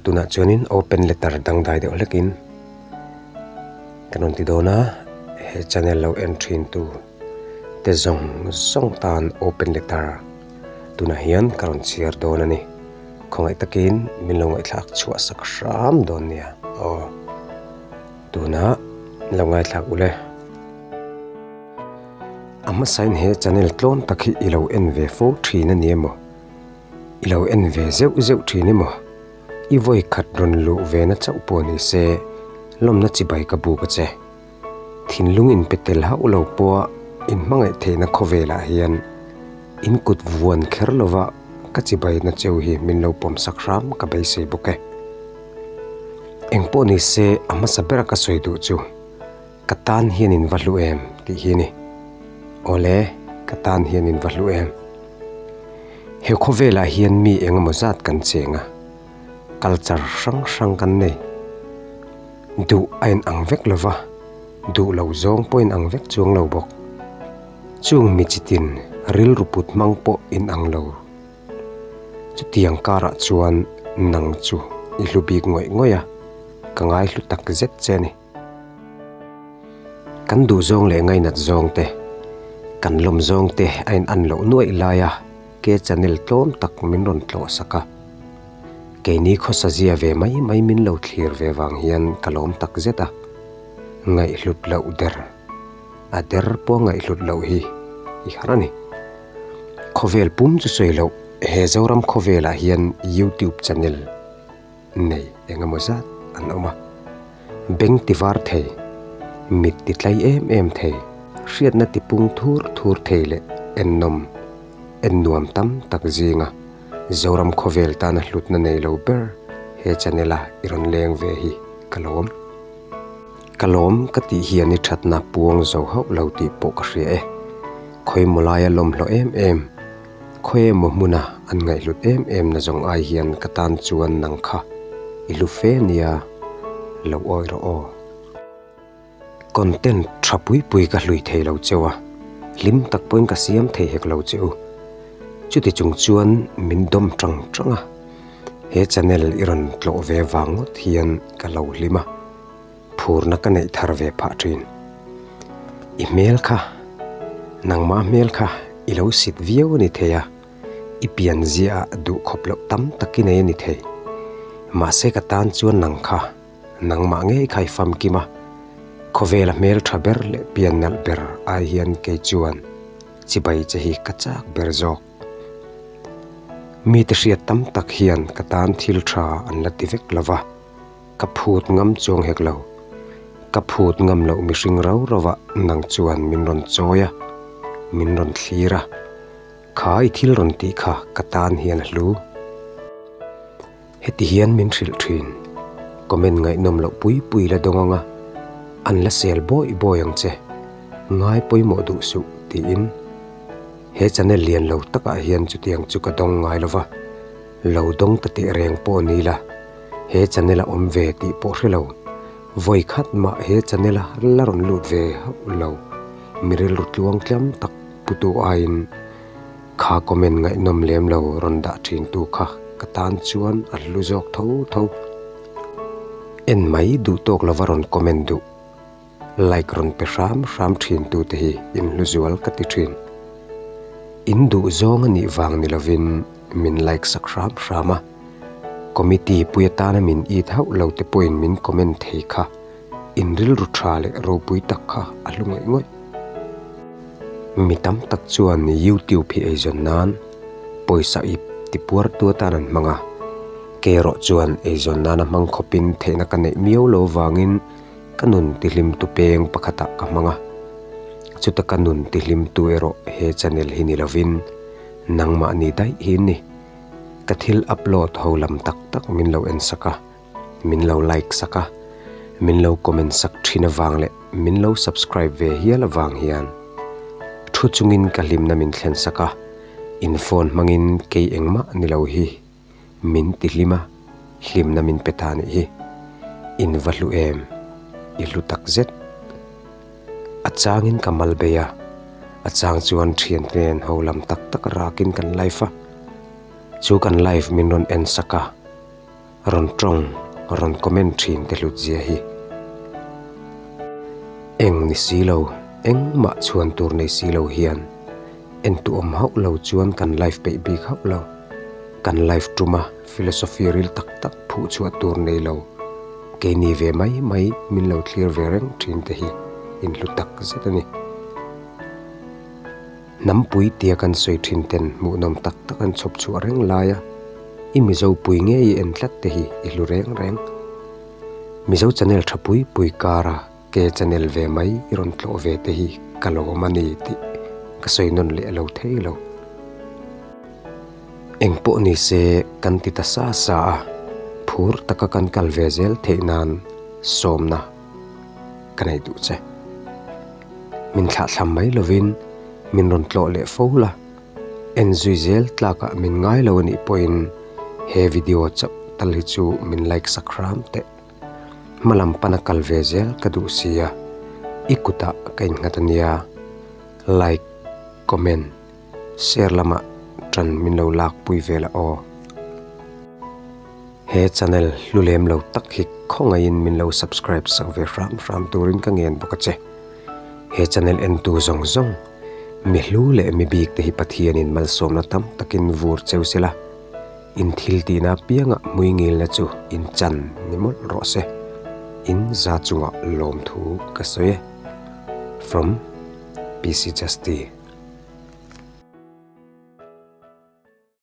Tunah chuanin open letter dangdai deuh hlekin kan rawn ti dawn a, he channel lo en thin tu te zawng zawng tan open letter tunah hian ka rawn chhiar dawn a ni. Khawngaih takin min lo ngaihthlak chhuah sak hram dawn nia aw. Tunah lo ngaithlak ule. A hmasain he channel tlawn tak hi i lo en ve fo thin a ni emaw? I lo en ve zeuh zeuh thin emaw? I vawi khat rawn luh ve na chauh pawh ni se lawmna chibai ka buk a che. Thinlung in pe tel hauh lo pawha in hmangaih theihna khawvelah hian in kut vuan kher lova ka chibai na cheu hi min lo pawm sak hram ka beisei bawk e. Eng pawh ni se a hmasa bera ka sawi duh chu. Ka tan hian in va hlu em tih hi a ni. Awle, ka tan hian in va hlu em. He khawvelah hian mi eng emaw zat kan cheng a, culture hrang hrang kan nei. Duh a inang vek lo va, duh lo zawng pawh inang vek chuang lo bawk. Chung mi chitin rilru put hmang pawh inang lo. Chutiang karah chuan nang chu i hlu bik ngawih ngawih a, ka ngaihlu tak zet che a ni. Kan duh zawng leh ngainat zawng te, kan lawm zawng te a in an loh nuaih lai a, ke channel tlawm tak min rawn tlawh sak a. Keini khawsa zia ve mai mai min lo thlir ve vang hian ka lawm tak zet a, ngaihhlut loh der, a der pawh ngaihhlut loh hi i har a ni. Khawvel pum chu sawi loh, he Zoram khawvelah hian YouTube channel nei eng emaw zat an awm a, beng ti var thei, mit ti tlai em em thei, hriatna ti pung thur thur thei leh ennawm, en nuam tam tak zinga Zoram khawvel tana hlutna nei lo ber he channel a i rawn leng ve hi ka lawm. Ka lawm ka tih hian i thatna puang zo hauh lo tih pawh ka hria e. Khawi maw laia lawmhlawh em em. Khawi emaw hmuna an ngaihhlut em em na zawng ai hian ka tan chuan nang kha i hlu fe nia lo awi rawh aw. Content tha pui pui ka hlui thei lo cheu a, hlim tak pawhin ka siam thei hek lo che u. Chuti chung chuan min dawm tang tang a, he channel i rawn tlawh ve vang ngawt hian ka lo hlim a. Phurna ka neih thar ve phah thin. I hmel kha, nangmah hmel kha i lo sit viau a ni thei a, i pian ziaah duh khawp loh tam tak i nei a ni thei. Mahse ka tan chuan nang kha, nangmah ngei kha i famkim a, khawvela hmel tha ber leh pian nalh ber ai hian kei chuan chibai che hi ka chak ber zawk. Mite hriat tam tak hian ka tan thil tha an la ti vek lova. Ka phut ngam chuang hek lo. Ka phut ngam loh mihring rau rauah nang chuan min rawn chawi a, min rawn thlir a. Kha i thil rawn tih kha ka tan hian a hlu. Heti hian min hrilh thin. Comment ngaihnawm loh pui pui la dawng ang a, an la sel bawi bawi ang che. Ngai pawimawh duh suh tiin. He channel lian lo takah hian chutiang chu ka dawng ngai lova. Lo dawng ta teh reng pawh ni la, he channel a awm ve tih pawh hre lo. Vawi khat mah he channel a la rawn lut ve hauh lo. Mi rilru tluang tlam tak putu aiin kha comment ngaihnawm lem lo rawn dah thin tu kha ka tan chuan a hlu zawk tho tho. En mai duh tawk lova rawn comment duh. Like rawn pe hram hram thin tu te hi in hlu zual ka ti thin. In duh zawng a nih vang ni lovin min like sak hram hram a. Committee pui atana min it hauh lo te pawhin min comment thei kha in rilru tha leh ropui tak kha a hlu ngawih ngawih. Mi tam tak chuan YouTube hi eizawn nan pawisa ip tipuar tu atan an hmang a. Kei erawh chuan eizawn nana hmang khawpin theihna ka neih miau lo vangin Ka nun tihlimtu peng pakhatah ka hmang a, chuta ka nun tihlimtu erawh he channel hi ni lovin nangmahni daih hi ni. Ka thil upload ho lam tak tak min lo en sak a, min lo like sak a, min lo comment sak thin avang leh min lo subscribe ve hial avang hian thu chungin ka hlimna min thlen sak a, in phone hmangin kei engmah ni lo hi. Min ti hlim a, hlimna min pe ta nih hi. In va hlu em? I hlu tak zet. A changin ka mal bei a, a chang chuan thiante nen ho lam tak tak rakin kan live a. Chu kan live min rawn en sak a. Rawn tawng, rawn comment thin te hlut zia hi. Eng ni si lo, engmah chhuan tur nei si lo hian en tu awm hauh lo chuan kan live peih bik hauh lo. Kan live tuma philosophy ril tak tak phuh chhuah tur nei lo keini ve mai mai min lo thlir ve reng thin te hi in hlu tak zet a ni. Hnampui tia kan sawi thin ten hmuhnawm tak tak an chhawp chhuah reng laia i Mizo pui ngei i en tlat te hi i hlu reng reng. Mizo channel tha pui pui kara ke channel ve mai i rawn tlawh ve te hi ka lawm a ni tih ka sawi nawn leh lo thei lo. Eng pawh ni se kan ti ta sa sa a, phur taka kan kal ve zel theih nan sawmna ka nei duh che. Min thlahthlam mai lovin min rawn tlawh leh fo la, en zui zel tlakah min ngai lo anih pawhin he video chauh tal hi chu min like sak hram teh. Hma lam pana kal ve zel ka duh sia, i kutah ka innghat ania. Like, comment, share lamah tan min lo lakpui ve la aw. He channel hlu lem lo tak hi khawngaihin min lo subscribe sak ve hram hram turin ka ngen bawk a che. He channel entu zawng zawng, mi hlu leh mi bik te hi Pathianin malsawmna tam takin vur cheu sela, in thil tihna apiangah hmuingilna chu in chan ni mawlh rawh se. In za chungah lawmthu ka sawi e. From PC Justy.